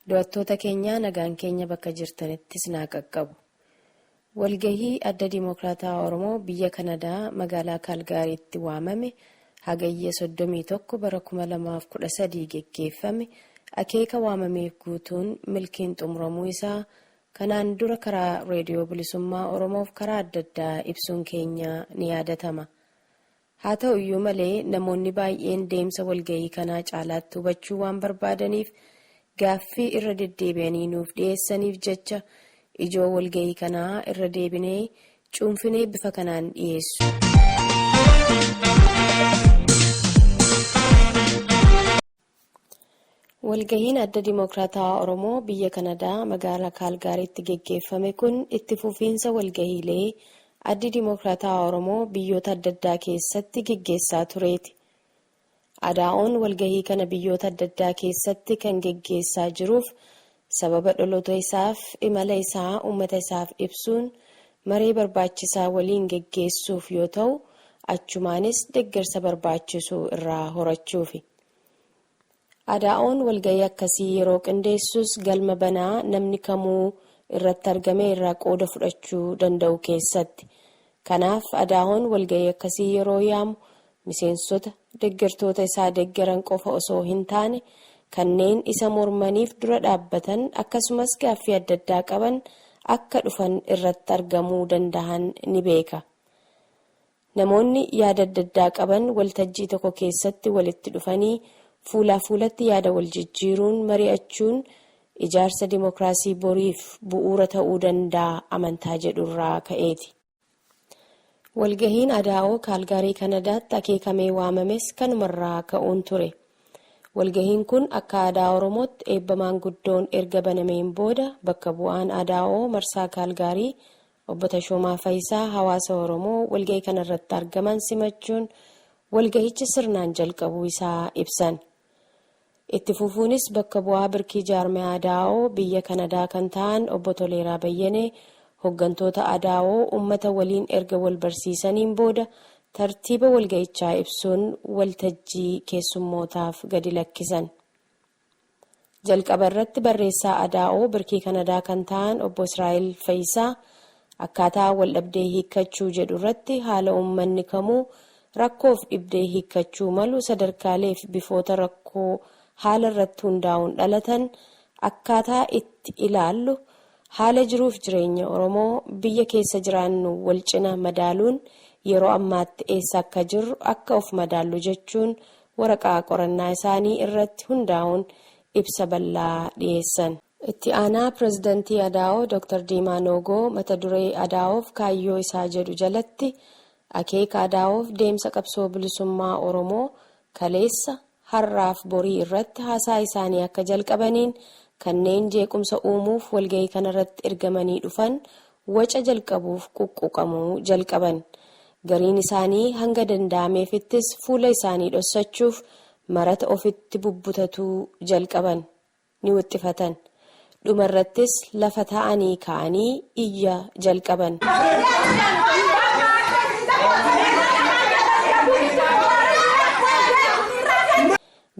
Daawwattoota keenya, nagaan keenya bakka jirtanittis naa qaqqabu. Walgahii Adda Dimokiraataa Oromoo biyya Kanadaa magaalaa Kaalgaariitti waamame Hagayya 31 bara 2013 geggeeffame akeeka waamameef guutuun milkiin xumuramuu isaa kanaan dura karaa Reediyoo Bilisummaa Oromoof karaa adda addaa ibsuun keenya ni yaadatama. Haa ta'u iyyuu malee, namoonni baay'een deemsa walgahii kanaa caalaatti hubachuu waan barbaadaniif, gaaffii irra deddeebi'anii nuuf dhiyeessaniif jecha ijoo walgahii kanaa irra deebinee cuunfinee bifa kanaan dhiyeessu. Walgahiin Adda Dimokiraatawaa Oromoo biyya Kanadaa magaalaa Kaalgaariitti geggeeffame kun itti fufiinsa walgahiilee Addi Dimokiraatawaa Oromoo biyyoota adda addaa keessatti geggeessaa tureeti. ADAO'n walgahii kana biyyoota adda addaa keessatti kan geggeessaa jiruuf sababa dhaloota isaaf imala isaa uummata isaaf ibsuun maree barbaachisaa waliin geggeessuuf yoo ta'u, achumaanis deggersa barbaachisu irraa horachuufi. ADAO'n walgahii akkasii yeroo qindeessus galma banaa namni kamuu irratti argamee irraa qooda fudhachuu danda'u keessatti. Kanaaf ADAO'n walgahii akkasii yeroo yaamu miseensota, deggertoota isaa deggeran qofa osoo hintaane kanneen isa mormaniif dura dhaabbatan akkasumas gaaffii adda addaa qaban akka dhufan irratti argamuu dandahan ni beeka. Namoonni yaada adda addaa qaban waltajjii tokko keessatti walitti dhufanii fuulaa fuulatti yaada wal jijjiiruun mari'achuun ijaarsa dimokiraasii boriif bu'uura ta'uu danda'a amantaa jedhurraa ka'eeti. Walgahiin ADAO Kaalgaarii Kanadaatti akeekamee waamames kanumarraa ka'uun ture. Walgahiin kun akka aadaa Oromootti eebba maanguddoon erga banameen booda bakka bu'aan ADAO marsaa Kaalgaarii Obbo Tashoomaa Fayisaa hawaasa Oromoo walgahii kanarratti argaman simachuun walgahichi sirnaan jalqabuu isaa ibsan. Itti fufuunis bakka bu'aa birkii jaarmiyaa ADAO biyya Kanadaa kan ta'an Obbo Toleeraa Bayyanee hoggantoota ADAO ummata waliin erga wal barsiisaniin booda tartiiba walgahichaa ibsuun waltajjii keessummootaaf gadi lakkisan. Jalqaba irratti barreessaa ADAO birkii Kanadaa kan ta'an Obbo Israa'el Fayisaa akkaataa waldhabdee hiikkachuu jedhu irratti haala uummanni kamuu rakkoof dhibdee hiikkachuu malu, sadarkaaleef bifoota rakkoo haala irratti hundaa'uun dhalatan akkaataa itti ilaallu, haala jiruuf jireenya Oromoo biyya keessa jiraannu wal cina madaaluun yeroo ammaatti eessa akka jirru akka of madaallu jechuun waraqaa qorannaa isaanii irratti hundaa'uun ibsa bal'aa dhiyeessan. Itti aanaa Pirezidantii ADAO Dr. Diimaa Noogoo mata duree ADAOf kaayyoo isaa jedhu jalatti akeeka ADAOf deemsa qabsoo bilisummaa Oromoo kaleessa, har'aaf borii irratti haasaa isaanii akka jalqabaniin kanneen jeequmsa uumuuf walgahii kanarratti ergamanii dhufan waca jalqabuuf quqquqamuu jalqaban. Gariin isaanii hanga danda'ameefittis fuula isaanii dhossachuuf marata ofitti bubbutatuu jalqaban. Ni wixxifatan. Dhuma irrattis lafa taa'anii ka'anii iyya jalqaban.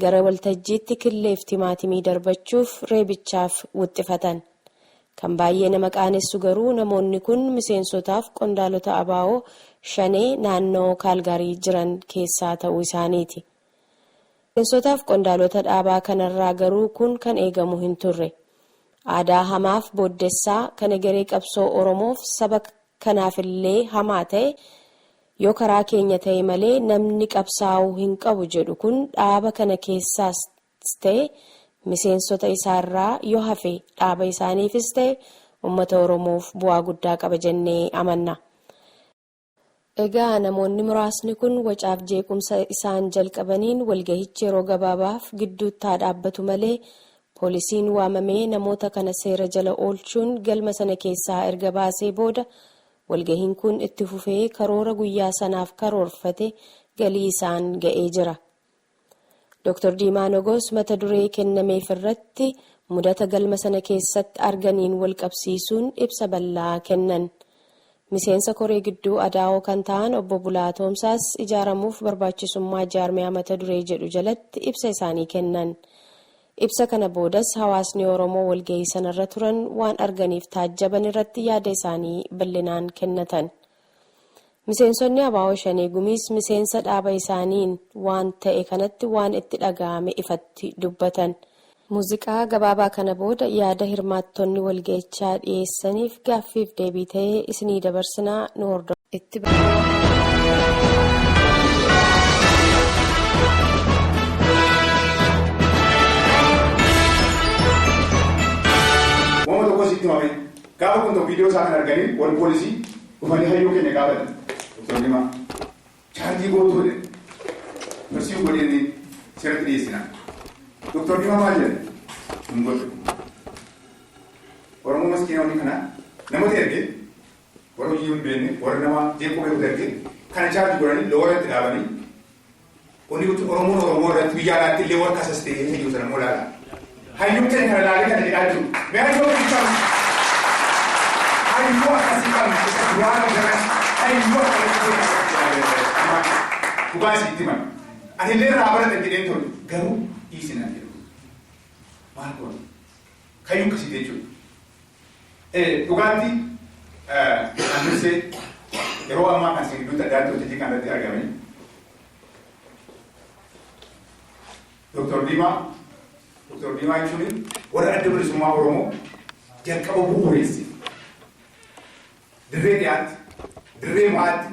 Gara waltajjiitti killeef timaatimii darbachuuf reebichaaf wixxifatan. Kan baay'ee nama qaanessu garuu namoonni kun miseensotaaf qondaalota ABO Shanee naannoo Kaalgaarii jiran keessaa ta'uu isaaniiti. Miseensotaaf qondaalota dhaabaa kanarraa garuu kun kan eegamu hin turre. Aadaa hamaaf booddessaa kan egeree qabsoo Oromoof saba kanaafillee hamaa ta'e, yoo karaa keenya ta'e malee namni qabsaa'uu hin qabu jedhu kun dhaaba kana keessaas ta'e miseensota isaarraa yoo hafe dhaaba isaaniifis ta'e ummata Oromoof bu'aa guddaa qaba jennee amanna. Egaa namoonni muraasni kun wacaaf jeequmsa isaan jalqabaniin walgahichi yeroo gabaabaaf gidduutti haa dhaabbatu malee poolisiin waamamee namoota kana seera jala oolchuun galma sana keessaa erga baasee booda walgahiin kun itti fufee karoora guyyaa sanaaf karoorfate galii isaan ga'ee jira. Dr. Diimaa Nogoos mata duree kennameef irratti mudata galma sana keessatti arganiin wal qabsiisuun ibsa bal'aa kennan. Miseensa koree gidduu adaa'oo kan ta'an obbo Bulaa Toomsaas ijaaramuuf barbaachisummaa jaarmiyaa mata duree jedhu jalatti ibsa isaanii kennan. Ibsa kana boodas hawaasni Oromoo walgahii sanarra turan waan arganiif taajjaban irratti yaada isaanii bal'inaan kennatan. Miseensonni Abaa'oo Shanee Gumiis miseensa dhaaba isaaniin waan ta'e kanatti waan itti dhaga'ame ifatti dubbatan. Muuziqaa gabaabaa kana booda yaada hirmaattonni walgahichaa dhiyeessaniif gaaffiif deebii ta'ee isinii dabarsinaa nu hordofa. Itti Wama tokko sitti himame gaafa kun tokko viidiyoo isaa kan arganii warri poolisii dhufanii hayyuu keenya gaafatan. Dr. Diimaa chaarjii gootuu jedhe barsiisuu godhee seeratti dhiyeessina. Dr. Diimaa maal jedhe? Hin godhu. Oromoo maskiina wanni kana namoota ergee warra hojii hin beekne warra nama jeequu beeku ergee kana chaarjii godhanii loora itti dhaabanii wanni gochuun Oromoon Oromoo irratti biyya alaatti illee warra kasas ta'ee hayyuu sana immoo ilaala. Hayyuun keenya kana ilaalee kana jedhaa jiru. Mee hayyuu akkasii qabna. Hayyuu akkasii qabna. Isa duraa gara hayyuu akkasii qabna. Dhugaa isitti hima. Ani illee irraa baratan jedheen ture. Garuu dhiisinaan jedhu. Maal goona? Hayyuu akkasii jechuudha. Dhugaatti kan dursee yeroo ammaa kan isin gidduutti addaatti hojjetii kan irratti argame Dr. Diimaa Dr. Diimaa jechuun warra adda bilisummaa Oromoo jalqaba bu'uureesse. Dirree dhiyaatti, dirree bahaatti,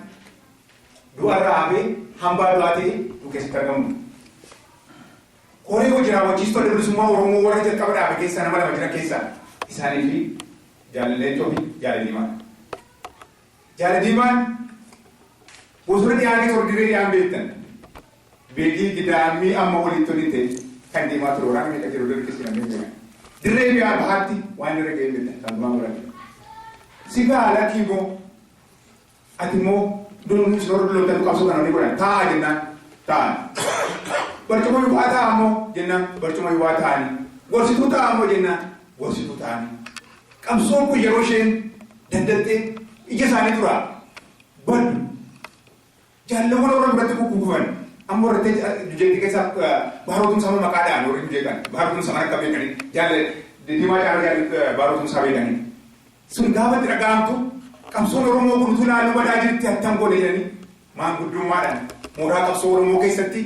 du'arraa hafee hambaa du'aa ta'ee nu keessatti argamu. Koree hojii raawwachiistuu adda bilisummaa Oromoo warra jalqaba dhaabe keessaa nama lama jiran keessaa isaanii fi Jaalallee Leencoo fi Jaale Diimaa. Jaale Diimaan bosona dhiyaa keessa warri dirree dhiyaan beektan. Beekii gidaammii amma walitti oli ta'e kan deemaa ture waraana meeqa jiru dirree keessa namni beekan. Dirree dhiyaa bahaatti waan irra ga'ee beektan kan duraa godhan. Si ga'a lakkii immoo ati immoo dunuun warra dullootatu qabsoo kana ni godhan taa'aa jennaan taa'an. Barcuma yubaa ta'a immoo jennaan barcuma yubaa ta'anii. Gorsituu ta'a immoo jennaan gorsituu ta'anii. Qabsoon kun yeroo isheen daddaltee ija isaanii duraa baddu jaalawwan warra biratti kukkufan amma warra jeetti keessa baarootumsaa maqaa dha'an warri jeeqan baarootumsaa mana akka beekanii jaalle diimaa caalaa jaalle baarootumsaa beekanii sun gaafa itti dhaga'amtu qabsoon Oromoo kun utuu naannoo badaa jirti attam goone jedhanii maanguddummaadhaan mooraa qabsoo Oromoo keessatti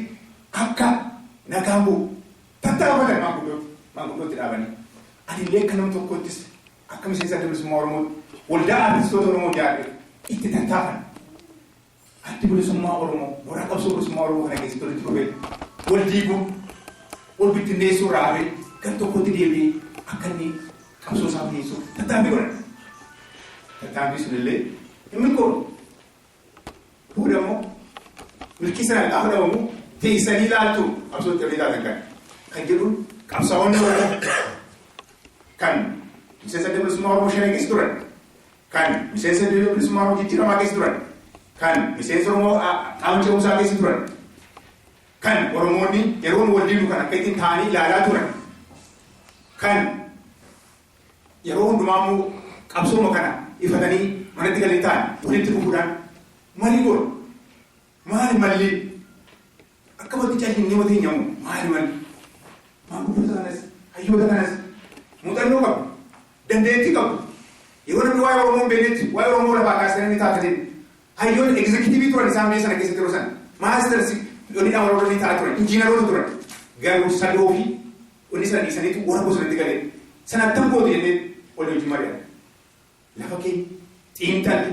akka nagaan bu'u tattaafatan maanguddootti dhaabanii. Ani illee akka nama tokkottis akka miseensa adda bilisummaa Oromootti waldaa artistoota Oromoo ijaarre itti tattaafan. Addi bilisummaa Oromoo mooraa qabsoo bilisummaa Oromoo kana keessatti walitti dhufee wal diiguu wal bittinneessuu irraa hafee gar tokkotti deebi'ee akka inni qabsoo isaa finiinsuuf tattaaffii godhan. Tattaaffii sun illee hin milkoofne. Booda immoo milkii sana gaafa dhabamu teessanii ilaaltu qabsoo itti taatan kan kan jedhuun qabsaa'onni Oromoo kan miseensa adda bilisummaa Oromoo shanee keessa turan kan miseensa adda bilisummaa Oromoo jijjiiramaa keessa turan kan miseensa Oromoo qaama ce'umsaa keessa turan kan Oromoonni yeroon wal diinu kan akka ittiin ta'anii ilaalaa turan kan yeroo hundumaa immoo qabsooma kana ifatanii manatti galanii ta'an walitti dhufuudhaan marii godhu. Maali malli? Akkamatti callinnee wata eenyamu maali malli? Maanguddoota kanas hayyoota kanas muuxannoo qabu dandeettii qabu. Yeroo namni waa'ee Oromoo hin beeknetti waa'ee Oromoo lafaa kaasanii ni taatanii hayyoota egzekitiivii turan isaan biyya sana keessatti yeroo sana maastarsi inni dhaan warra ta'aa turan injiinaroota turan garuu sadoo fi inni sana dhiisaniitu warra bosonatti galee sana attam gootu jennee walii wajjin mari'anne. Lafa keenya xiinxalli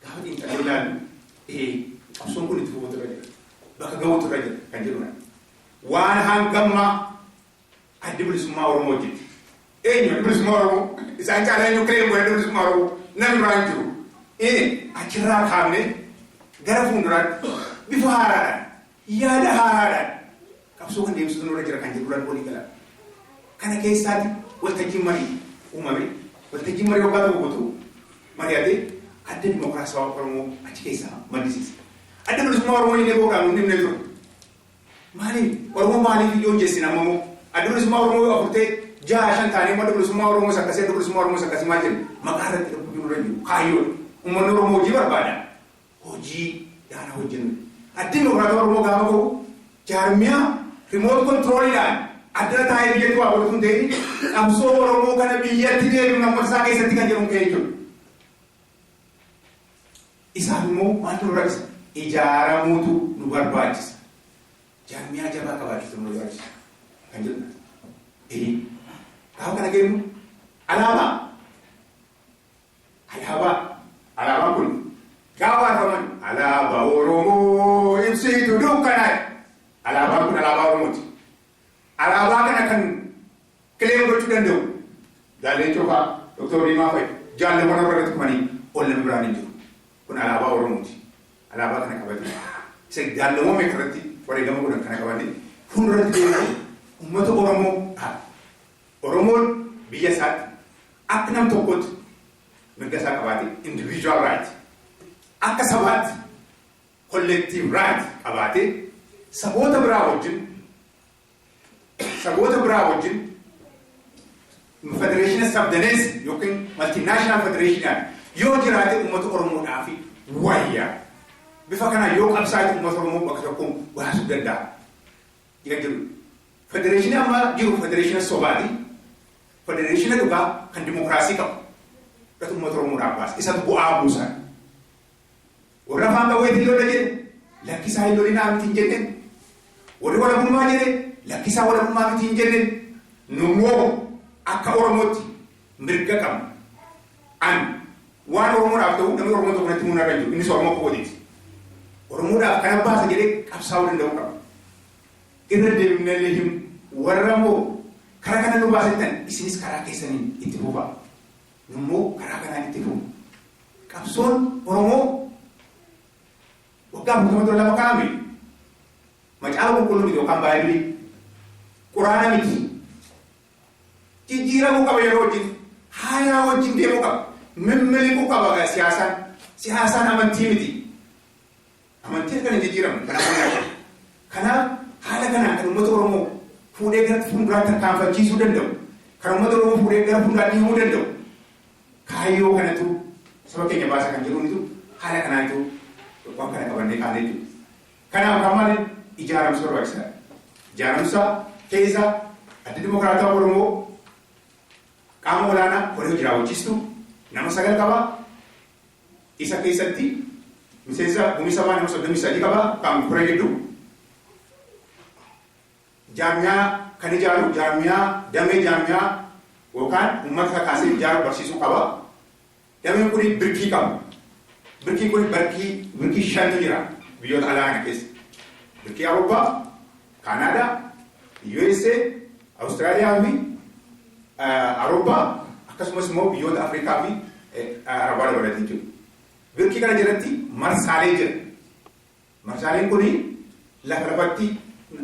gaafa xiinxallee ilaallu qabsoon kun itti fufuutu irra jira. Bakka ga'uutu irra jira kan jedhudha. Waan hangammaa addi bilisummaa Oromoo hojjete. Eenyu addi bilisummaa Oromoo? Isaan caalaa eenyu kireem godhe addi bilisummaa Oromoo? Namni biraan jiru. Achirraa kaafnee gara fuulduraatti bifa haaraadhaan yaada haaraadhaan qabsoo kan deemsisu nurra jira kan jedhu walii gala. Kana keessaati waltajjiin marii uumame. Waltajjiin marii waggaa tokko guutuu mari'atee adda dimokiraasawaa Oromoo achi keessaa maddisiise. Adda bilisummaa Oromoo jennee ba'uudhaan nu dhimne ture. Maaliif Oromoo maaliif iyyoo hin amma immoo adda bilisummaa Oromoo afur ta'e jaha shan taanee immoo adda bilisummaa Oromoo akkasii adda bilisummaa Oromoo akkasii maal jennu maqaa irratti dhabbachuu nurra jiru kaayyoodha. Uummanni Oromoo hojii barbaada. Hojii daana hojjennu. Addi Dimokiraataa Oromoo gaafa gahu jaarmiyaa remote controliidhaan addana taa'ee biyyatti waa godhatu hin ta'in qabsoo Oromoo kana biyyatti deebiin namoota isaa keessatti kan jedhamu ka'ee jechuudha. Isaan immoo maaltu nu barbaachisa? Ijaaramuutu nu barbaachisa. Jaarmiyaa jabaa qabaachuutu nu barbaachisa. Kan jedhu. Gaafa kana kennu alaabaa. Alaabaa. Alaabaan kun gaafa arfaman alaabaa Oromoo ibsitu dukkanaa. Alaabaan kun alaabaa Oromooti. Alaabaa kana kan claim gochuu danda'u Jaalleen Cufaa, Doktor Diimaa fa'i jaalleewwan warra irratti kufanii ol namni biraan hin jiru. Kun alaabaa Oromooti. Alaabaa kana qabatee isa jaalleewwan meeqa irratti wareegama godhan kana qabatee fuulduratti deemee uummata Oromoo dhaaba. Oromoon biyya isaatti akka nam tokkotti mirga isaa qabaatee individual right akka sabaatti collective right qabaatee saboota biraa wajjin federeeshina sabdaneessa yookiin multinational federationaan yoo jiraate uummata Oromoodhaaf wayya. Bifa kanaan yoo qabsaa'e uummata Oromoo bakka tokkoon baasuu danda'a. Kan jedhu. Federeeshinii amma jiru federeeshina sobaati. Federeeshina dhugaa kan dimokiraasii qabu. Dhatu uummata Oromoodhaaf baasa. Isatu bu'aa buusa. Warra afaan qawweetiin lola jedhe lakkisaa hin lolinaa miti hin jenneen. Warri walabummaa jedhe lakkisaa walabummaa miti hin jenneen. Nummoo akka Oromootti mirga qabna. An waan Oromoodhaaf ta'u namni Oromoo tokko natti himuu narra hin jiru. Innis Oromoo kootiiti. Oromoodhaaf kana baasa jedhee qabsaa'uu danda'u qaba. Irra deemnee himu warra immoo karaa kana nu baasettan isinis karaa keessaniin itti fufaa. Nummoo karaa kanaan itti fufu. Qabsoon Oromoo waggaa 40 dura lafa kaa'ame macaafa qulqulluu miti yookaan baay'ee quraana miti. Jijjiiramuu qaba yeroo wajjin haalaa wajjin deemuu qaba. Mimmiliquu qaba siyaasaan. Siyaasaan amantii miti. Amantiin kan hin jijjiiramne kanaaf kanaaf haala kanaan kan uummata Oromoo fuudhee gara fuulduraatti tarkaanfachiisuu danda'u. Kan uummata Oromoo fuudhee gara fuulduraatti himuu danda'u. Kaayyoo kanatu saba keenya baasa kan jedhuunitu haala kanaanitu waan kana qabannee kaanee jiru. Kanaaf kan maali ijaaramsa barbaachisaadha. Ijaaramsa keessa adda Dimokiraataa Oromoo qaama olaanaa koree hojii raawwachiistu nama 9 qaba. Isa keessatti miseensa gumii sabaa nama 33 qaba kan koree gidduu. Jaarmiyaa kan ijaaru jaarmiyaa damee jaarmiyaa yookaan uummata kakaasee ijaaru barsiisuu qaba. Dameen kun birkii qaba. Birkiin kun birkii shantu jira biyyoota alaa kana keessa. Birkii Awurooppaa, Kaanaadaa, USA, Awustiraaliyaa fi Awurooppaa akkasumas immoo biyyoota Afrikaa fi Arabaa dabalatee jiru. Birkii kana jalatti marsaalee jira. Marsaaleen kun lafa lafatti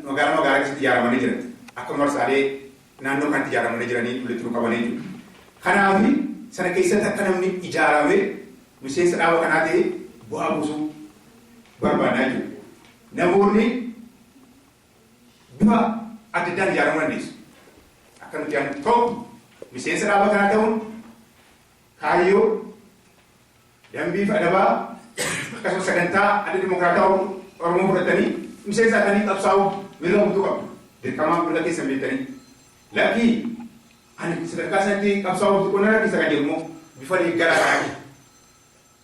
magaalaa magaalaa keessatti ijaaramanii jiran. Akka marsaalee naannoo kanatti ijaaramanii jiranii walitti nu qabanii jiru. Kanaaf sana keessatti akka namni ijaaramee miseensa dhaaba kanaa ta'ee bu'aa buusuu barbaadaa jiru. Namoonni bifa adda addaan ijaaramuu dandeessu. Akka nuti yaadnu tokko miseensa dhaaba kanaa ta'uun kaayyoo dambii fi adabaa akkasumas sagantaa adda dimokiraataa Oromoo fudhatanii miseensa ta'anii qabsaa'uu mirga guutuu qabdu. Dirqamaa mirga keessan beektanii. Lakkii ani sadarkaa sanatti qabsaa'uuf xiqqoo na rakkisa kan jedhu immoo bifa deeggaraa ta'anii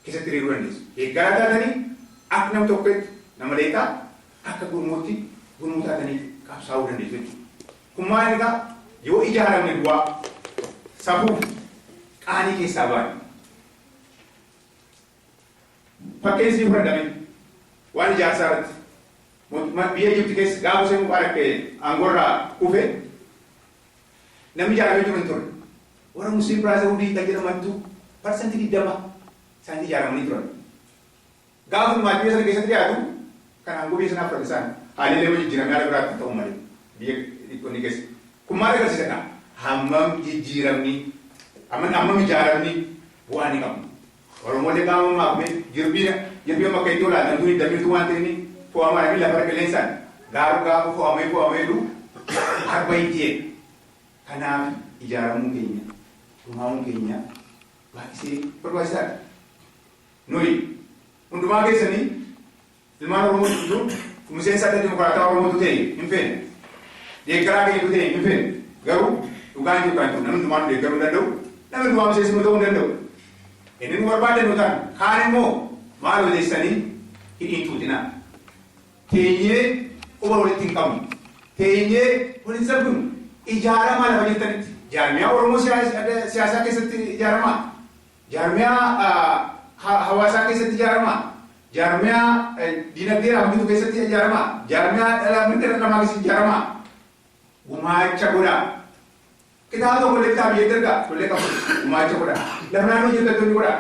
keessatti hiriiruu dandeessu. Deeggaraa taatanii akka nama tokkotti nama leeqaa akka gurmuutti gurmuu taatanii qabsaa'uu dandeessu jechuudha. Kun maal egaa yoo ijaaramne du'aa safuuf qaanii keessaa baane. Fakkeessii fudhadhame waan ijaarsaa irratti biyya Ijipti keessa gaafa Hussein Mubaarak aangoorraa kufe namni ijaaramee jiru hin turre. Warra Muslim Brotherhood kan jedhamantu 20% isaanitti ijaaramanii turan. Gaafa maatii biyya sana keessatti dhiyaatu kan aangoo biyya sanaa fudhate isaan haalli illee jijjiiramee haala biraatti ta'u malee biyya xiqqoonni keessa. Kun maal agarsiisa kaa? Hammam jijjiiramni hammam ijaaramni bu'aa ni qabu. Oromoolee qaama ammaa kume jirbii jirbii amma akka itti olaantan tuni damiitu waan ta'eef fo'amaa fi lafa qilleensaan Garuu gaafa fo'amee fo'ameetu arba hin ta'e. Kanaaf ijaaramuu keenya, gurmaa'uun keenya baay'isee barbaachisaadha. Nuyi hundumaa keessanii ilmaan Oromoo hunduu miseensa Adda Dimokiraataa Oromootu ta'e hin feene. Deeggaraa keenyatu ta'e hin feene. Garuu dhugaan jiru kan jiru namni hundumaa nu deeggaruu hin danda'u. Namni hundumaa miseensa nu ta'uu hin danda'u. Inni nu barbaade nu ta'an. Kaan immoo maal odeessanii hidhiin tuutinaa. Teenyee quba walitti hin qabnu. Teenyee waliin salphinu. Ijaaramaa lafa jirtanitti. Jaarmiyaa Oromoo siyaasaa keessatti ijaaramaa. Jaarmiyaa hawaasaa keessatti ijaaramaa. Jaarmiyaa dinagdee hojjetu keessatti ijaaramaa. Jaarmiyaa dhala mirga dhala namaa keessatti ijaaramaa. Gumaacha godhaa. Kitaaba tokko illee bitaa biyyatti ergaa tollee qabu. Gumaacha godhaa. Lafa naannoo jirtatti godhaa.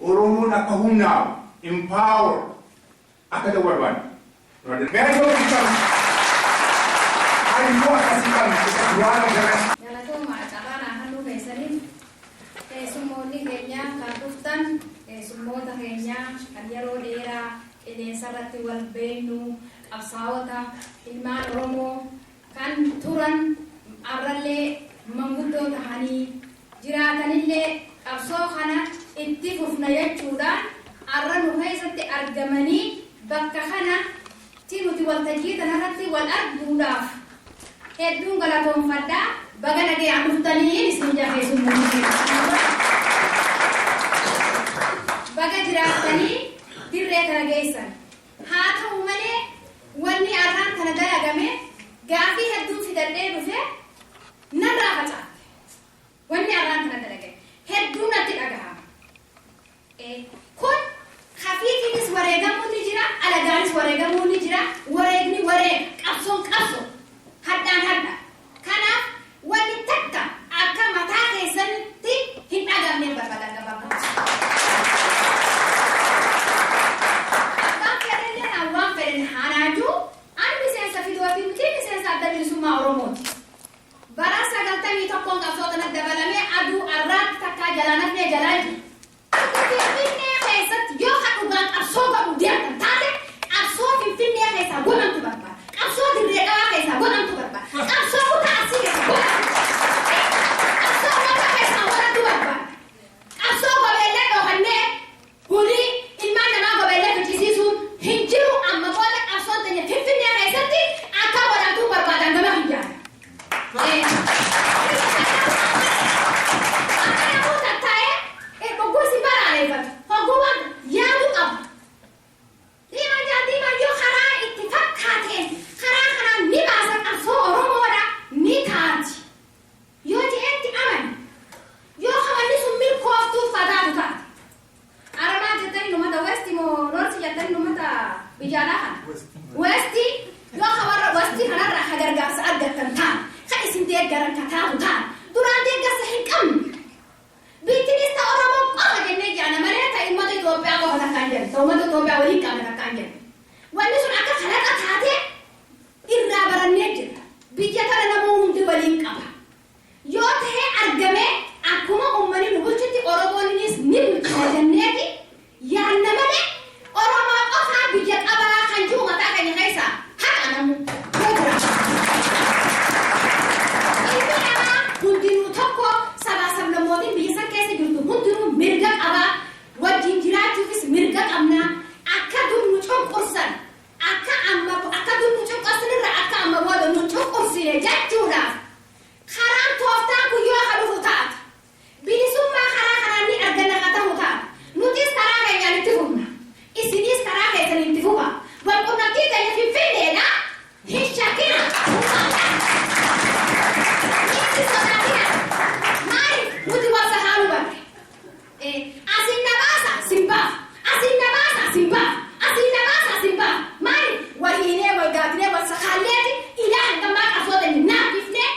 Oromoon akka humnaa'u, empower akka ta'u barbaada. Hariiroo akkasii qabna waan gara. Galatooma carraan halluu keessaniif, keessummoonni keenya kan dhuftan, keessummoota keenya kan yeroo dheeraa qilleensa irratti wal beeknu, qabsaa'ota ilmaan Oromoo kan turan, arrallee manguddoo tahanii jiraatanillee qabsoo kana itti fufna jechuudhaan arra nu keessatti argamanii bakka kana ti nuti waltajjii kanarratti wal arguudhaaf hedduun galatoonfadhaa. Baga nagayaan dhuftanii isin jaa, keessummoonni. Baga jiraattanii dirree kana geessan. Haa ta'u malee, wanni arraan kana dalagame gaafii hedduun fidadhee dhufe narraa facaatte. Wanni arraan kana dalagame hedduu natti dhagahama. Kun hafiitiinis wareegamuun ni jira, alagaanis wareegamuun ni jira. Wareegni wareega, qabsoon qabsoo, hadhaan hadha. Kanaaf wanni takka akka mataa keessanitti hin dhagamne barbaadan gabaabatti. Abbaan fedhallee waan fedhan haanaajuu, ani miseensa fidootii miti, miseensa Adda Bilisummaa Oromooti. Bara 91n qabsoo kanatti dabalamee aduu arraatti takkaa jalaa nafnee jalaa jiru. Finfinnee keessatti yoo ka dhugaan qabsoo godhu deemtan taate, qabsoo Finfinnee keessaa godhamtu barbaada. Qabsoo Dirree Dhawaa keessaa godhamtu barbaada. Qabsoo kutaa Arsii keessaa godhamtu barbaada. Qabsoo uummata keessaa godhamtu barbaada. Qabsoo gobeellee dhoofannee hulii ilmaan namaa gobeellee fichisiisuun hin jiru. Amma booda qabsoon teenya Finfinnee keessatti akka godhamtuu barbaadan gama hin jaalle. Akka namoota taa'ee hogguu isin balaaleffatu, hogguu waan yaaduu qabu. Diimaa jaa diimaa yoo karaa itti fakkaateen karaa kanaan ni baasa qabsoo Oromoodha ni taati. Yoo je'etti amane, yoo hawanni sun milkooftuuf fataatu taate. Aramaa jettanii uummata West moo North jettanii uummata biyya alaa kana? West, yoo hawarra West kanarraa ka gargaarsa argattan taate, ka isin deeggaran ka taatu taate, duraan deeggarsa hin qabnu. Biittinis ta Oromoo qofa jennee jaana malee ta uummata Itoophiyaa qofa takka hin jennu. Ta uummata Itoophiyaa waliin qabna takka hin jennu. Wanni sun akka kalaqa taatee irraa barannee jirra. Biyya tana namuu hundi waliin qaba. Yoo tahee argame akkuma uummanni nu bulchutti Oromoonis ni bulchina jenneeti yaanna malee Oromoo qofaa biyya qabaa kan jiru mataa keenya keessaa haqa namu yoo jiraatu. Ilmi namaa hundinuu tokko, sabaa sablammootiin biyya san keessa jirtu hundinuu mirga qabaa, wajjin jiraachuufis mirga qabnaa. Akka dur nu cunqursan, akka amma akka dur nu cunqursanirra akka amma booda nu cunqursine jechuudhaaf karaan tooftaan kun yoo ka dhufu taate, bilisummaa karaa kanaan ni arganna ka ta'u taate, nutis karaa keenyaan itti fufna, isinis karaa keessan itti fufa. Walqunnamtii keenya Finfinneedha hin shakkina. Itti sodaatina. Maaliif nuti wal sahaaluu barre? Asin na baasa sin baaf, asin na baasa sin baaf, asin na baasa sin baaf. Maaliif wal hiinee, wal gaafnee, wal sakaalleeti ilaa hangammaa qabsoo teenya naafifnee.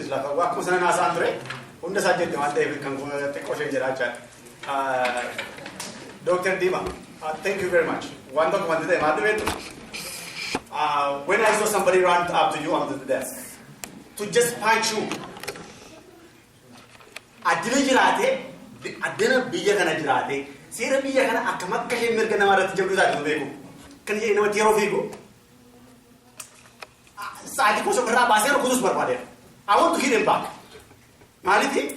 Lafa akkuma sana naasaan ture hunda isaa jette waan ta'eef kan xiqqoo isheen jedhaa jechaadha. Dr. Dima, thank you very much. Waan tokko wanti ta'e maal beektu? When I saw somebody run up to you on the desk to just punch you, addina jiraate, addina biyya kana jiraate, seera biyya kana akkam akka isheen mirga namaa irratti jabduu taate beeku. Kan ishee namatti yeroo fiigu sa'aatii gosa ofirraa baasee rukutus barbaadeera. I want to hit him back. Maaliif?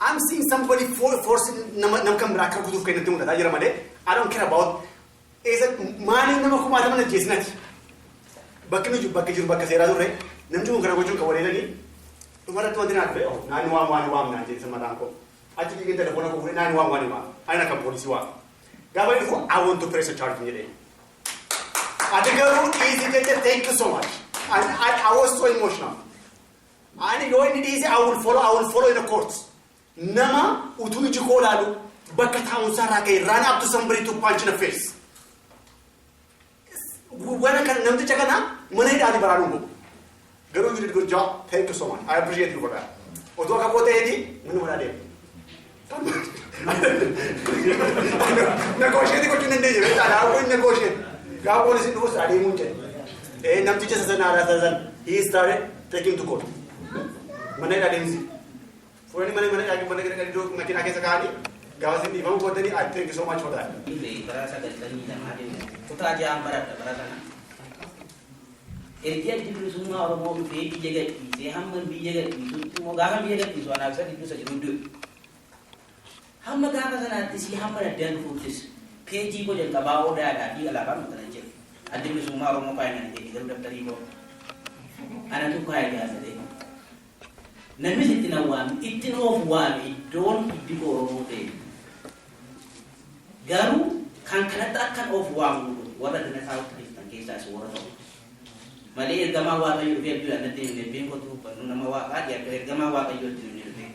I'm seeing somebody force nama kan biraa akka rukutuuf kan itti mul'ataa jira malee I don't care about eessa maaliif nama kumaatama ajjeesinati. Bakki nuyi bakka jiru bakka seeraa turre, namni kun kana gochuun kan waleelanii dhumarratti wanti naa dhufe, oh, 911 waam naan jedhe mataan koo. Achi fiigeen telefoona koo fuudhee 911 waam. Ani kan poolisii waam. Gaafa inni dhufu, "I want to press a charge," jedhee. Ati garuu dhiisii jette, thank you so much. I was so emotional. Ani yoo inni dhiise, I will follow in the courts. Nama utuu iji koo ilaalu bakka taa'umsaa irraa ka'e run up to somebody to punch in the face. Wana kana namticha kana mana hidhaati baraaruun godhu. Garuu you did good job. Thank you so much. I appreciate you for that. Otoo akka koo ta'eeti manni mana deema. Negotiate gochuu hin dandeenye beektaa, daawwan negotiate. Gaafa poolisiin dhufus adeemuu hin jedhe. Namticha sana aadaa sana he started taking to court. Mana hidhaa deemsi. Fuudhanii mana hidhaa mana hidhaa iddoo makiinaa keessa kaa'anii gaafa isin dhiifamu gootanii, I thank you so much for that. Bara 92 deemu kutaa ja'an baradha bara sana. Ergi Addi Bilisummaa Oromoo dhufee biyya gadhiisee hamma biyya gadhiisutti immoo, gaafa biyya gadhiisu anaaf isa gidduu isa jiru du'e. Hamma gaafa sanaattis hamma daddaan dhufuuttis peejii koo jalqabaa odaadhaa fi alaabaa maxxanan jira. Addi Bilisummaa Oromoo kaa'e naan jedhe, garuu dabtarii koo anatu kaa'e gaafate. Namnis itti na waame, itti of waame, iddoon hiddi koo Oromoo ta'e. Garuu kan kanatti akkan of waamu warra dina kaa'utti dhiftan keessaa isa warra ta'u. Malee ergamaa Waaqayyoo dhufee abduu natti hin ebbeen kootu hubbannu nama Waaqaa jedha, ergamaa Waaqayyoo itti hin dhufee.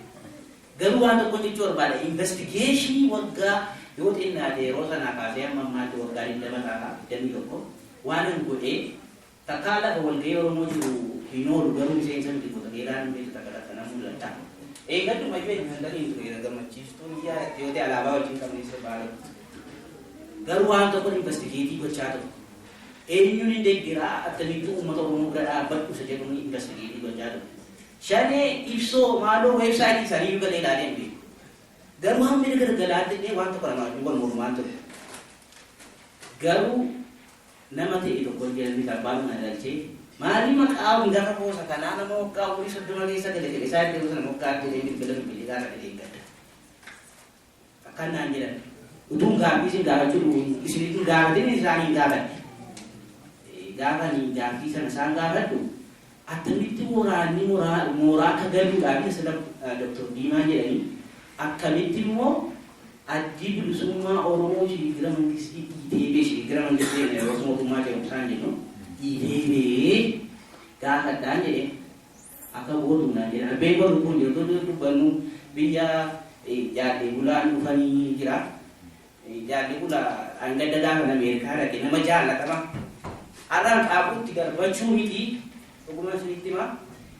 Garuu waan tokko jechuu barbaada, investigation waggaa yoo xinnaate yeroo sanaa kaasee hamma ammaatti waggaa 20 ta'a, 21 waan hin godhee takkaa lafa walgahii Oromoo jiru hin oolu, garuu miseensa miti, goota keeraan beektu takka takka nan mul'ata. Eeggadhuma iyyuu eenyuun hin ture gammachiistuun iyyaa yoo ta'e alaabaa wajjin qabnee sirbaa. Garuu waan tokko investigate gochaa ture. Eenyuun hin deeggiraa, akkamitti uummata Oromoo bira dhaabbadhu isa jedhuun investigate gochaa ture. Shanee ibsoo maaloo website isaanii iyyuu galee ilaalee hin beeku. Garuu hammi gargalaatti illee waan tokko nama wajjin wal mormaan ture. Garuu nama ta'e tokko jedhanii abbaan na galchee maali maqaa hangafa koosa kanaa nama waggaa umurii 30 keessa gale jedhe isaa itti sana moggaa jedhee bilbila bilbilee gaafa jedhee gadda. Akkan naan jedhan utuun gaaffii isin gaafachuu isinitti gaafatin isaanii gaafadhe. Gaafa ni gaaffii sana isaan gaafadhu, attamitti waraanni mooraa akka galuudhaaf isa Dr. Diimaa jedhanii, akkamitti immoo Addi Bilisummaa Oromoo shigira mangistii dhiitee bee, shigira mangistii yeroo mootummaa jedhamu isaan jennu dhiitee bee gaafadhaan jedhe. Akka gootu naan jedhan abbeen koo lubbuun jirtu dubbannu biyya jaallee bulaan dhufanii jira. Jaallee bulaa hangadda gaafa Ameerikaa dhaqe nama jaallatama. Har'aan qaaquutti darbachuu miti, dhuguma isinitti hima.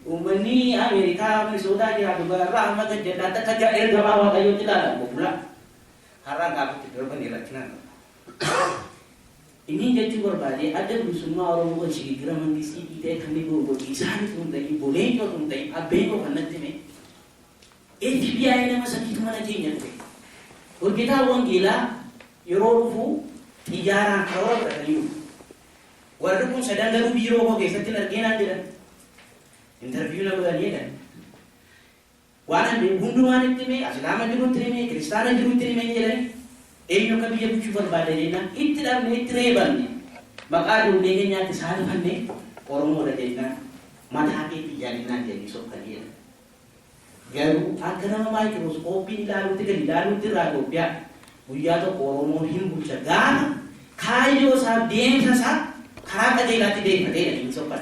Uummanni Ameerikaa Minisootaa jiraatu gararraa hamma gajjallaatti akka ergamaa Waaqayyootti ilaalan bula. Har'aan qaaquutti darbanii rakkinaan. Inni jechuu barbaade, Adda Bilisummaa Oromoo kan shigigira mangistii dhiitee kan inni godhu isaan tun ta'in, Boleencoo tun ta'in, abbeen koo kan natti hime, FBI nama sadiitu mana keenya dhufe. Hojjetaa wangeelaa yeroo dhufu xiyyaaraan karoora fudhatanii dhufu. Warri kun sadan garuu biiroo koo keessatti hin argeenaan jedhan. Interview na godhanii jedhan. Waan ani hundumaan itti hime, Islaama jirutti hime, Kiristaana jirutti hime jedhani. Eenyu akka biyya bulchuu barbaada jennaan itti dhabne, itti reebanne. Maqaa ijoollee keenyaatti saalfanne, Oromoodha jennaan mataa keetti yaalinnaan jedhanii sokkanii jedhan. Garuu akka nama maayikirooskoopiin ilaaluutti gadi ilaaluutti irraa Itoophiyaa guyyaa tokko Oromoon hin bulcha gaafa kaayyoo isaa, deemsa isaa karaa qajeelaatti deeffatee hin sokkan.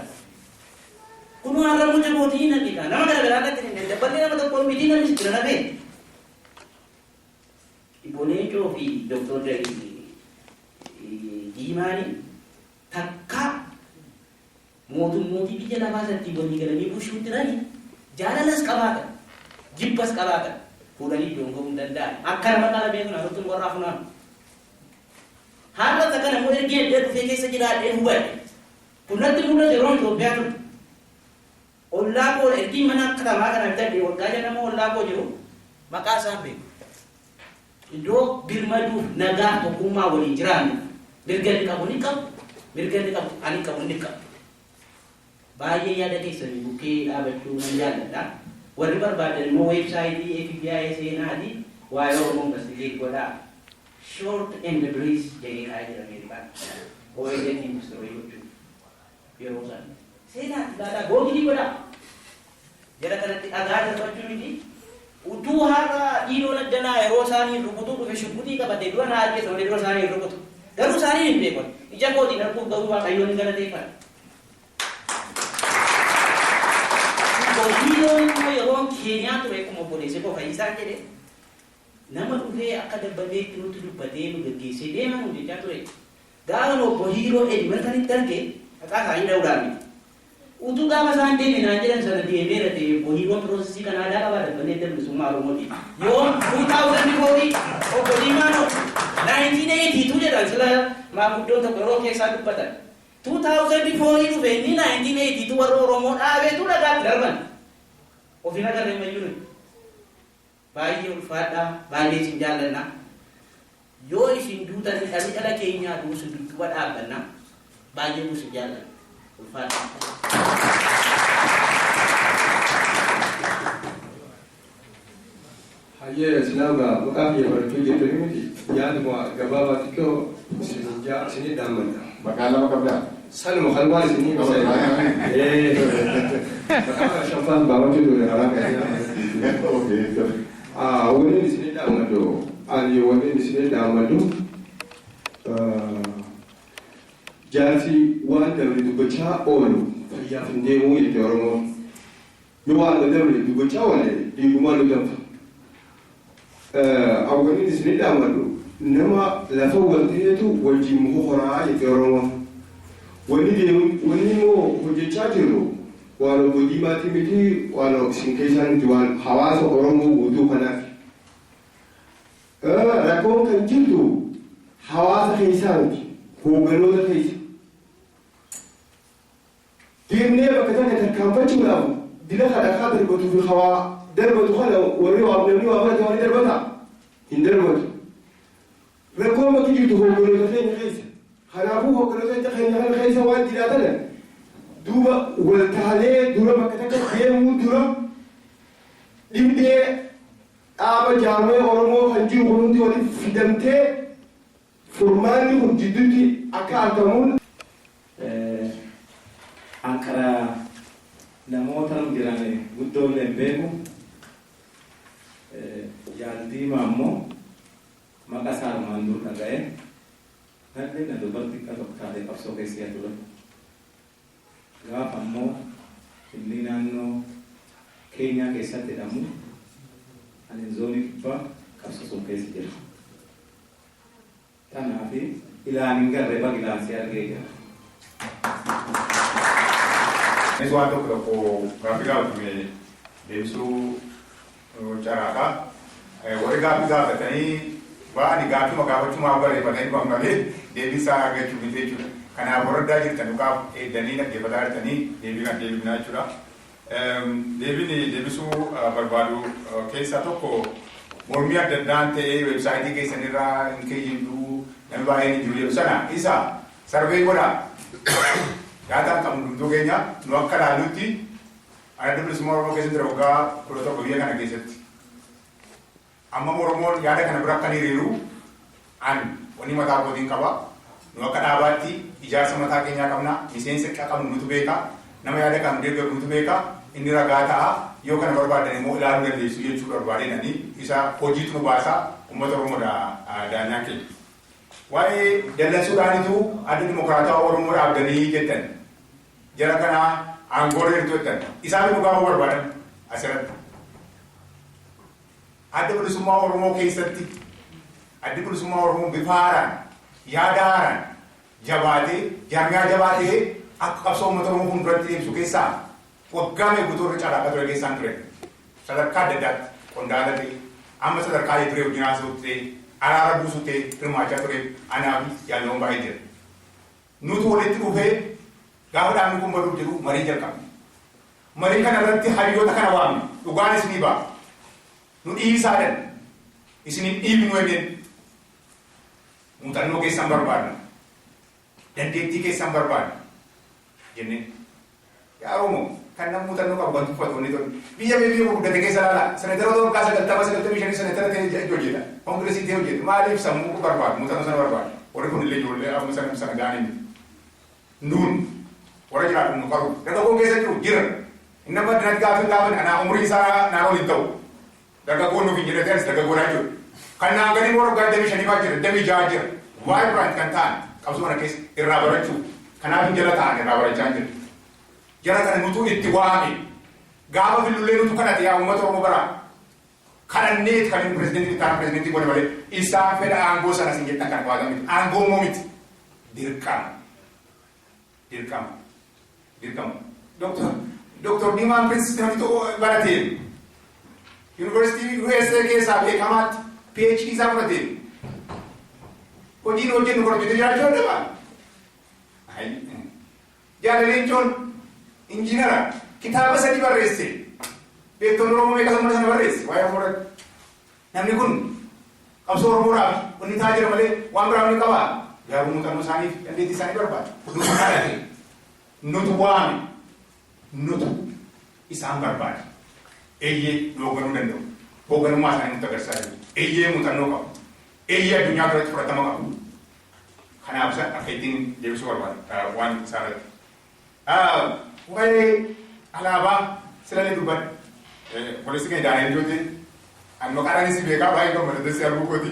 Kun har'a muca mootii hin argita. Nama gara garaa irratti hin dabballee nama tokko miti, namni si bira nafee. Boleecoo fi Dooktor Diimaani takka mootummootii biyya lafaa isatti walii galanii bulchuutti jirani. Jaalalas qabaatan, jibbas qabaatan, fuudhanii iddoon ga'uu hin danda'an. Akka nama qalamee kun asitti warraa funaanu. Har'a kana immoo ergi eddee dhufee keessa jiraadhee hubadhe. Kun natti mul'ate yeroo Itoophiyaa ture. Ollaa koo ergii mana katamaa kana bitadhe waggaa 50 ollaa koo jiru maqaa isaan beeku. Iddoo birmaduuf nagaa tokkummaa waliin jiraannu mirga inni qabu ni qabu, mirga inni qabu ani qabu inni qabu. Baay'ee yaada keessanii bukkee dhaabachuu nan jaalladha. Warri barbaadan immoo website FBI seenaati waa'ee Oromoo investigate godhaa. Short and brief jedhee kaa'ee jira Ameerikaan. OLN investigate gochuu yeroo sana. Seenaati ilaalaa, Google godhaa. Jara kanatti dhagaa darbachuu miti. Utuu har'a dhiiroon addanaa yeroo isaanii rukutuu dhufe shugguxii qabatee dura naa ajjeesa malee dura isaanii hin rukutu. Garuu isaanii hin beekan. Ija kootiin arguuf garuu Waaqayyoon hin galateeffadha. Dhiiroon immoo yeroon Keeniyaa ture, akkuma obboleessi koo Fayyisaan jedhe, nama dhufee akka dabballeetti nutti dubbatee nu geggeessee deemaa nu jechaa ture. Gaafa obbo Hiiroo Edmonton arge, maqaa isaanii dha'uudhaan miti. Utuu gaafa isaan deeme naan jedhan sana deemeera ta'e, obbo Hiiroon process kan aadaa qabaa dabballee adda bilisummaa Oromooti. Yoo 2004 obbo Diimaanoo 1982 jedhan sila maanguddoon tokko yeroo keessaa dubbatan. 2004 dhufe inni 1982 warra Oromoo dhaabeetu dhagaatti darban. Ofiin agarree mayyuu nuti. Baay'ee ulfaadhaa, baay'ee isin jaallanna. Yoo isin duutan dhalli dhala keenyaa duusu dudduuba dhaabbanna. Baay'ee isin jaallanna. Ulfaadhaa. Hayyee, silaagaa maqaa kiyya barachuu jettanii miti, yaaduma gabaabaa xiqqoo isinii dhaammadha. Maqaa lama qabdaa? Sanuma kalmaan isinii ibsa. Maqaa shanfaan baafachuu ture karaa kana. Wanni isinii dhaammadhu, ani wanni isinii dhaammadhu, jaarsi waan dabre dubbachaa oolu fayyaaf hin deemuu jette Oromoon. Yoo waan dabre dubbachaa oole dhiigumaan nu danfa. Awwaliin isinii dhaammadhu, nama lafa wal ta'eetu wajjin muka horaa jette Oromoon. Wanni deemu, wanni immoo hojjechaa jirru waan obbo Diimaatii miti, waan isin keessaa miti, waan hawaasa Oromoo guutuu kanaaf. Rakkoon kan jirtu hawaasa keessaa miti, hoogganoota keessa. Deemnee bakka takka tarkaanfachuudhaaf dila kadhakaa darbatuu fi hawaa darbatu kana warri waa namni waa barate waan darbata hin darbatu. Rakkoon bakki jirtu hoogganoota keenya keessa. Kanaafuu hoogganoota keenya kana keessa waan jiraatan duuba waltaalee dura bakka takka deemuu dura dhibdee dhaaba jaarmee Oromoo kan jiru kun hundi walitti fidamtee furmaanni kun jidduutti akka argamuun. Ankara namoota jiran guddoollee hin beeku. Jaaldiimaa immoo maqaa isaa armaan dur dhaga'e. Nallee na dubartii xiqqaa tokko taatee qabsoo keessa ture. Gaafa immoo inni naannoo Keenyaa keessatti hidhamu ani zoonii kibbaa qabsoo sun keessa jira. Kanaaf ilaan hin garree baga ilaan si argee jira. Anis waan tokko tokko gaaffii gaafatame deebisuu carraaqa. Warri gaaffii gaafatanii ba'anii gaaffii gaafachumaaf barreeffatanii dhufan malee deebii isaa argachuu miti jechuudha. Kanaaf warra addaa jirtan dhugaaf eegdanii dhaggeeffataa jirtanii deebii kan deebifnaa jechuudha. Deebiin deebisuu barbaadu keessaa tokko mormii adda addaan ta'ee website keessanirraa hin keeyyindu, namni baay'een hin jiru jedhu sana isa survey godhaa. Daataan qabnu hundumtuu keenya nu akka ilaallutti Adda Bilisummaa Oromoo keessatti waggaa 11 biyya kana keessatti. Amma Oromoon yaada kana bira akka hiriiru an wanni mataa kootiin qaba. Nu akka dhaabaatti ijaarsa mataa keenyaa qabna. Miseensa qabnu nutu beeka. Nama yaada kan deeggaru nutu beeka. Inni ragaa ta'a. Yoo kana barbaadan immoo ilaaluu dandeessu jechuu barbaadeen ani isa hojiitu nu baasa, uummata Oromoodha daanyaan keenya. Waa'ee dallansuudhaanitu Adda Dimokiraatawaa Oromoo dhaabdanii jettan. Jara kana aangoo jirtu jettan. Isaan dhugaa barbaadan asirratti. Adda Bilisummaa Oromoo keessatti Addi Bilisummaa Oromoo bifa haaraan, yaada haaraan jabaatee, jaarmiyaa jabaatee akka qabsoo uummata Oromoo fuulduratti deemsu keessaa Waggaa meeqa guutuu irra carraaqaa ture keessaan ture. Sadarkaa adda addaatti qondaala ta'e, amma sadarkaa duree wajjin haasa'u ta'e, araara buusuu ta'e hirmaachaa ture anaa fi jaalawwan baay'ee jira. Nutu walitti dhufee gaafa dhaabni kun baduuf jedhu marii jalqabne. Marii kana irratti hayyoota kana waamne, dhugaan isinii ba'a. Nu dhiisaadhan isin hin dhiibnu jenneen, muuxannoo keessan barbaadna, dandeettii keessan barbaadna jenneen. Yaa Oromoo, kan nama muuxannoo qabu kan tuffatu wanni tolu. Biyya biyya gurguddate keessa ilaala. Seneetara waggaa 90, 95 seneetara ta'ee hojjeta. Koongiresii ta'ee hojjeta. Maaliif? Sammuu barbaadu, muuxannoo sana barbaadu. Warri kun illee ijoollee amma sana sana ga'anii miti. Nuun warra jiraatu nu qabu. Dargaggoon keessa jiru jira. Inni amma addunyaatti gaafa gaafan anaa umurii isaa naan ol hin ta'u. Dargaggoon nuuf hin jedhate, anis dargaggoodhaa jechuudha. Kan naan gadi immoo waggaa 25 fa'aa jira, 26 jira. Vibrant kan ta'an qabsoo kana keessa irraa barachuu. Kanaaf hin jala ta'an irraa barachaa hin jiru. Jara kana nutu itti waame. Gaafa fillullee nutu kadhate, yaa uummata Oromoo baraa. Kadhannee kan inni pirezidentii itti aanu pirezidentii godhe malee isaan fedha aangoo sana isin jettan kana qabaatan miti. Aangoo immoo miti. Dirqama. Dirqama. Dirqama. Doktor Diimaan Pirinsitanii baratee Yuunivarsiitii USA keessaa beekamaatti PhD isaa fudhatee hojiin hojjennu hojjetee jiraachuu danda'a. Jaalaleencoon injiinara, kitaaba 3 barreesse. Beektonni Oromoo meeqa sammuu sana barreesse waa'ee Oromoo irratti. Namni kun qabsoo Oromoodhaaf wanni ta'aa jira malee waan biraa ni qabaa. Garuu muuxannoo isaaniif dandeettii isaanii barbaada. Nutu kadhate. Nutu waame. Nutu isaan barbaade. Eeyyee, nu hoogganuu danda'u. Hoogganummaa isaanii nutti agarsiisaa jiru. Eeyyee, muuxannoo qabu. Eeyyee, addunyaa biratti fudhatama qabu. Kanaaf isa akka ittiin deebisuu barbaada waan isaa irratti. Waa'ee alaabaa silallee dubbadha. Poolisiin keenya Daani'el Jootee ani maqaadhaan si beekaa, baay'ee gammadate si arguu kooti.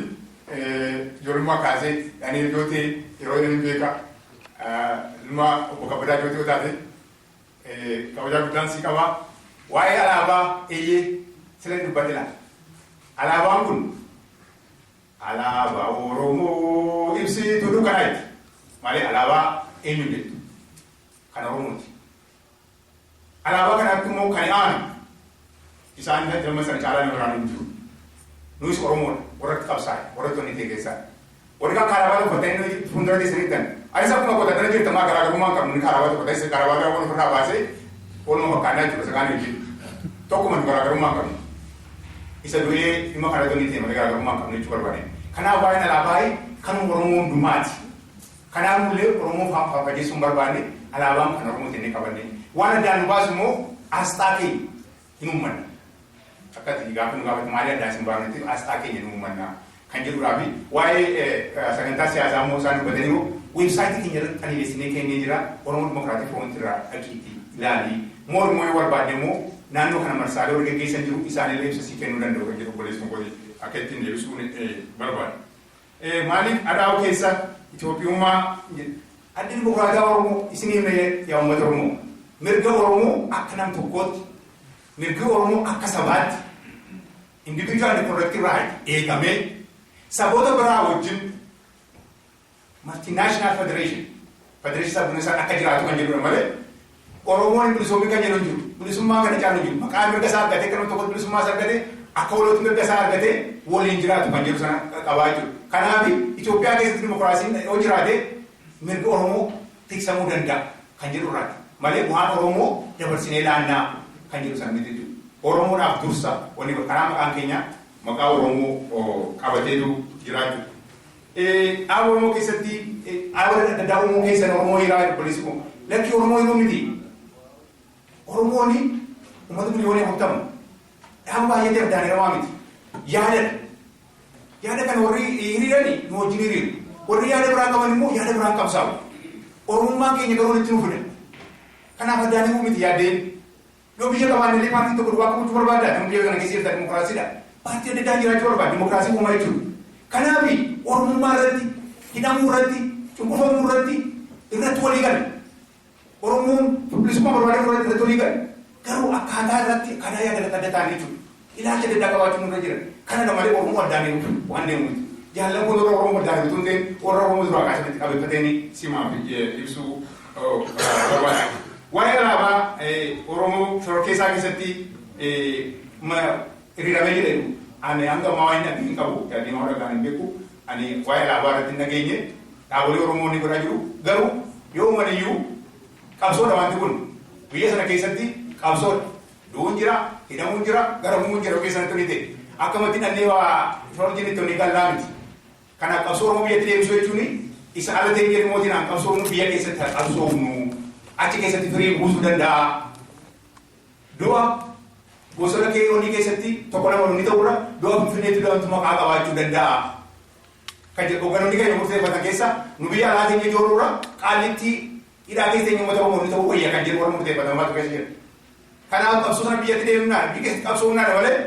Ijoollummaa kaasee Daani'el Jootee yeroo inni beekaa. Ilma obbo Kabbadaa Jootee yoo taate kabajaa guddaan si qabaa. Waa'ee alaabaa, eeyyee, sila dubbadhe laata. Alaabaan kun alaabaa Oromoo ibsituu dukkanaati. Malee alaabaa eenyu jettu? Kan Oromooti. Alaabaa kanatti immoo kan aanu isaan nama sana caalaa nama biraan hin jiru. Nuyis Oromoodha. Warra itti qabsaa'e, warra itti onnitee keessaa. Warri kan kaarabaata uffatanii fuuldura teessanii jirtan. Anis akkuma qotatanii jirtan maa garaagarummaa hin qabnu. Inni kaarabaata uffatanii isa kaarabaata waan ofirraa baasee ooluma fakkaannaa jechuudha isa kaan hojii. Tokkuma nu garaagarummaa hin qabnu. Isa du'ee dhimma kanatti onnitee malee garaagarummaa hin qabnu jechuu barbaade. Kanaaf waa'een alaabaa kan Oromoo hundumaati. Kanaaf nullee Oromoo fafajeessuu hin barbaanne, alaabaan kan Oromooti inni qabanne. Waan addaan nu baasu immoo asxaa keenya hin uummanna. Akka ati gaafa nu gaafate maalii addaan isin baafnetti asxaa keenya hin uummanna kan jedhuudhaa fi waa'ee sagantaa siyaasaa immoo isaan dubbataniiru, weebsaayitii keenya irratti xaliilessinee kennee jira. Oromoo Democratic Front irraa dhaqiitti ilaali. Moor immoo yoo barbaadde immoo naannoo kana marsaalee warri gaggeessan jiru, isaanillee ibsa sii kennuu danda'u kan jedhu obboleessi kooti akka ittiin deebisuun barbaada. Maaliif adaa'u keessa Itoophiyummaa Addi Dimokiraataa Oromoo isinii himna, yaa uummata Oromoo, mirga Oromoo akka nam tokkootti, mirgi Oromoo akka sabaatti individual and collective right eegamee saboota biraa wajjin multinational federation sabboonni isaan akka jiraatu kan jedhudha malee Oromoon bilisoomi kan jedhu hin jiru. Bilisummaa kana caalu hin jiru. Maqaa mirga isaa argatee kan tokko bilisummaa isaa argatee akka walootti mirga isaa argatee waliin jiraatu kan jedhu sana qabaa jechuudha. Kanaaf Itoophiyaa keessatti dimokiraasiin yoo jiraate mirgi Oromoo tiksamuu danda'a kan jedhu irraati. Malee waan Oromoo dabarsinee laannaa kan jedhu sana miti jechuudha. Oromoodhaaf dursa wanni karaa maqaan keenya maqaa Oromoo qabateetu jiraachuu. Dhaaba Oromoo keessatti dhaaba adda addaa Oromoo keessan Oromoo hiraa obboleessi koo. Lakki, Oromoo hiruu miti. Oromoon uummata 40,000,000. Dhaaba baay'ee addaan hiramaa miti. Yaadadha. Yaada kana warri hiriirani nu wajjin hiriiru. Warri yaada biraa qaban immoo yaada biraan qabsaa'u. Oromummaan keenya garuu walitti nu fida. Kanaaf addaan hiruu miti yaaddeen. Yoo biyya qabaanne illee paartiin tokko duwwaa qabachuu barbaada. Namni biyya kana keessa jirta dimokiraasiidha. Paartii adda addaa jiraachuu barbaada. Dimokiraasii uumaa jechuudha. Kanaaf Oromummaa irratti, hidhamuu irratti, cunqurfamuu irratti walii gala. Oromoon bilisummaa barbaaduu irratti walii gala. Garuu akkaataa irratti akkaataa yaada adda ta'an jechuudha. Ilaalcha adda addaa qabaachuun irra jira. Kana malee Oromoo addaan deemu waan deemu miti. Jaallan kun warra Oromoo addaan utuu hin ta'in warra Oromoo duraa kaasanitti qabeeffatanii simaaf ibsuu barbaada. Waa'ee alaabaa Oromoo shororkeessaa keessatti hiriiramee jira jedhu ani hanga ammaa waan hin qabu yaadni waan dhagaan hin beeku ani waa'ee alaabaa irratti hin dhageenye dhaabolee Oromoo ni godhaa jiru garuu yoo uuman qabsoodha wanti kun biyya sana keessatti qabsoodha du'uun jira hidhamuun jira garamuun jira yookiin sanatti ni ta'e akkamatti dhannee waa shororjiin itti ni gallaa miti. Kanaaf qabsoo Oromoo biyyatti deebisuu jechuun isa ala ta'e jedhu mootiin qabsoo biyya keessatti qabsoofnu achi keessatti firii buusuu danda'a. Du'a bosona keeyoonii keessatti tokko lama ni ta'urra du'a Finfinneetti du'amtu maqaa qabaachuu danda'a. Kan jedhu hogganoonni keenya murteeffatan keessa nu biyya alaa keenya ijoolluurra qaallitti hidhaa keessa eenyu uummata Oromoo ni ta'uu wayya kan jedhu warra murteeffatan maatu keessa jira. Kanaaf qabsoo sana biyyatti deemnaa biyya keessatti qabsoo humnaa malee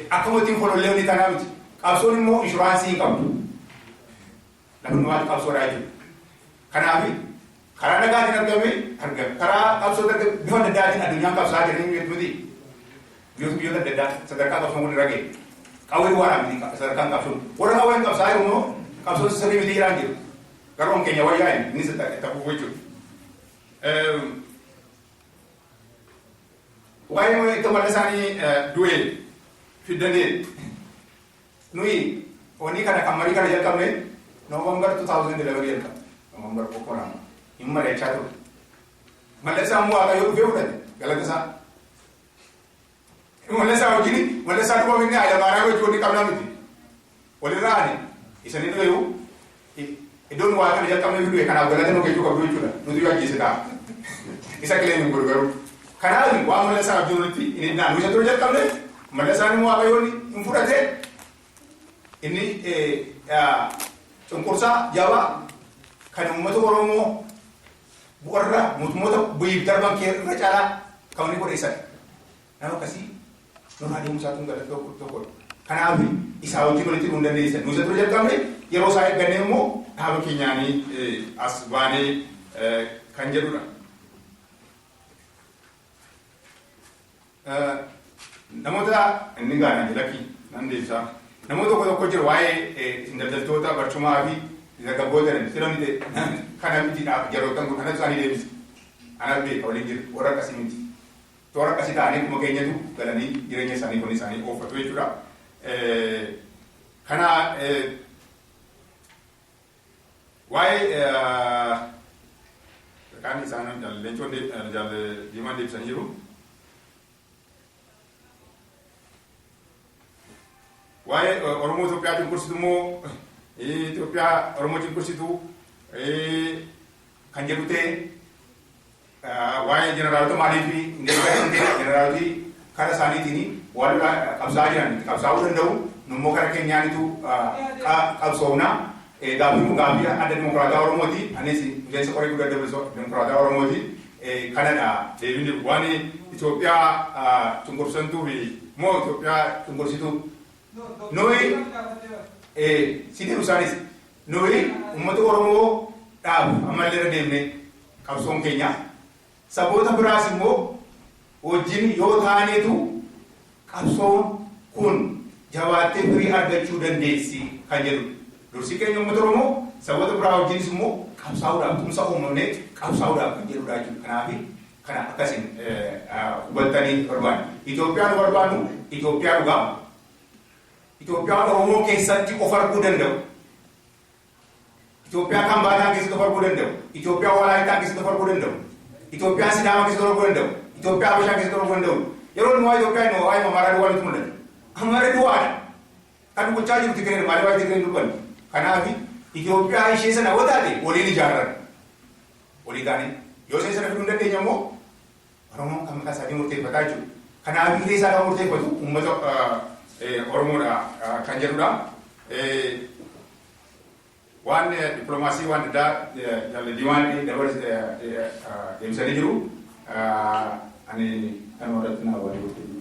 akkuma ittiin folollee ni taanaa miti. Qabsoon immoo inshuraansii hin qabdu. Namni waan qabsoodhaa jechuudha. Kanaaf karaa nagaatiin argame argame karaa qabsoo argame bifa adda addaatiin addunyaan qabsaa jiranii miti. Biyyoota adda addaa sadarkaa qabsoon kun irra ga'e. Qawwee duwwaadhaan miti sadarkaan qabsoon. Warra qawween qabsaa jiru immoo qabsoon sirrii miti jedhaan jiru. Garuu keenya wayyaa innis itti fufu jechuudha. Waa'ee itti mala isaanii du'e fiddanii nuyi wanni kana kan marii kana jalqabne November 2011 jalqabne. November 12 hin mari'achaa ture. Mallasaan immoo Waaqayyoo dhufee fudhate galata isaa. Mallasaa wajjin mallasaa dhufa inni Hayilamaariyaam wajjin wanni qabnaa miti. Walirraa ani isanii du'eeyu iddoon waa kana jalqabne du'e kanaaf galata nu kechuu qabdu jechuudha. Nuti yoo ajjeese ta'a. Isa qilee hin godhu garuu. Kanaaf waan mallasaa wajjin walitti hin hinnaan. Nu isa dura jalqabne mallasaan immoo Waaqayyoon hin fudhate inni cunqursaa jabaa kan uummata Oromoo warra mootummoota bu'iif darban irra caalaa kan inni godhe isadha. Nama akkasii nurraa deemuu isaatu galata tokkodha. Kanaaf isaa wajjin walitti dhufuu hin dandeessan. Nu isa dura jalqabne yeroo isaa eeggannee immoo dhaaba keenyaanii as baanee kan jedhudha. Namoota inni gaanaan jalakki nan deebisaa. Namoota tokko tokko jiru waa'ee isin daldaltoota barcumaa fi dargaggoota jedhan sirani ta'e kana mitiidhaaf jarootan kun kanatu isaanii deebisa. Anaaf beeka waliin jiru warra akkasii miti. Toora akkasii ta'anii akkuma keenyatu galanii jireenya isaanii kun isaanii oofatu jechuudha. Kana waa'ee kaan isaan leencoon diimaan deebisanii jiru. Waa'ee Oromoo Itoophiyaa cunqursitu immoo Itoophiyaa Oromoo cunqursitu kan jedhu ta'e waa'ee jeneraalota maaliif hin deeggaran ta'e jeneraaloti kara isaaniitiin waan qabsaa'aa jiran itti qabsaa'uu danda'u nu immoo kara keenyaanitu qabsoofna. Gaaffiin kun gaaffii adda dimokiraataa Oromooti. Anis miseensa qoree guddaa adda dimokiraataa Oromooti. Kanadha deebiin waan Itoophiyaa cunqursantuu fi moo Itoophiyaa cunqursituu nuyi si deebisu isaanis nuyi uummata Oromoo dhaabu ammallee irra deemne qabsoon keenya saboota biraas immoo wajjin yoo taaneetu qabsoon kun jabaattee firii argachuu dandeessi kan jedhu dursi keenya uummata Oromoo saboota biraa wajjinis immoo qabsaa'uudhaaf tumsa uumamnee qabsaa'uudhaaf kan jedhudha jechuudha. Kanaaf kana akkasiin hubattanii barbaanna. Itoophiyaa nu barbaannu Itoophiyaa dhugaa. Itoophiyaa Oromoo keessatti of arguu danda'u. Itoophiyaa Kambaataa keessatti of arguu danda'u. Itoophiyaa Walaayittaa keessatti of arguu danda'u. Itoophiyaa Sidaama keessatti of arguu danda'u. Itoophiyaa Habashaa keessatti of arguu danda'u. Yeroo inni waa'ee Itoophiyaa inni waa'ee Amaaraa duwwaa nutti mul'ata. Amaara duwwaadha. Kan gochaa jiru Tigreen malee waa'ee Tigreen dubbanne. Kanaaf Itoophiyaa ishee sana yoo taate waliin ijaarran. Walii taane yoo ishee sana fiduu hin dandeenye immoo Oromoon kan mataa isaatii murteeffataa jechuudha. Kanaaf hiree isaa kan murteeffatu uummata Oromoodha kan jedhudha. Waan dippiloomaasii waan addaa jaalladhiiwaan deebisanii jiru. Ani kan irratti naa walii gochuu.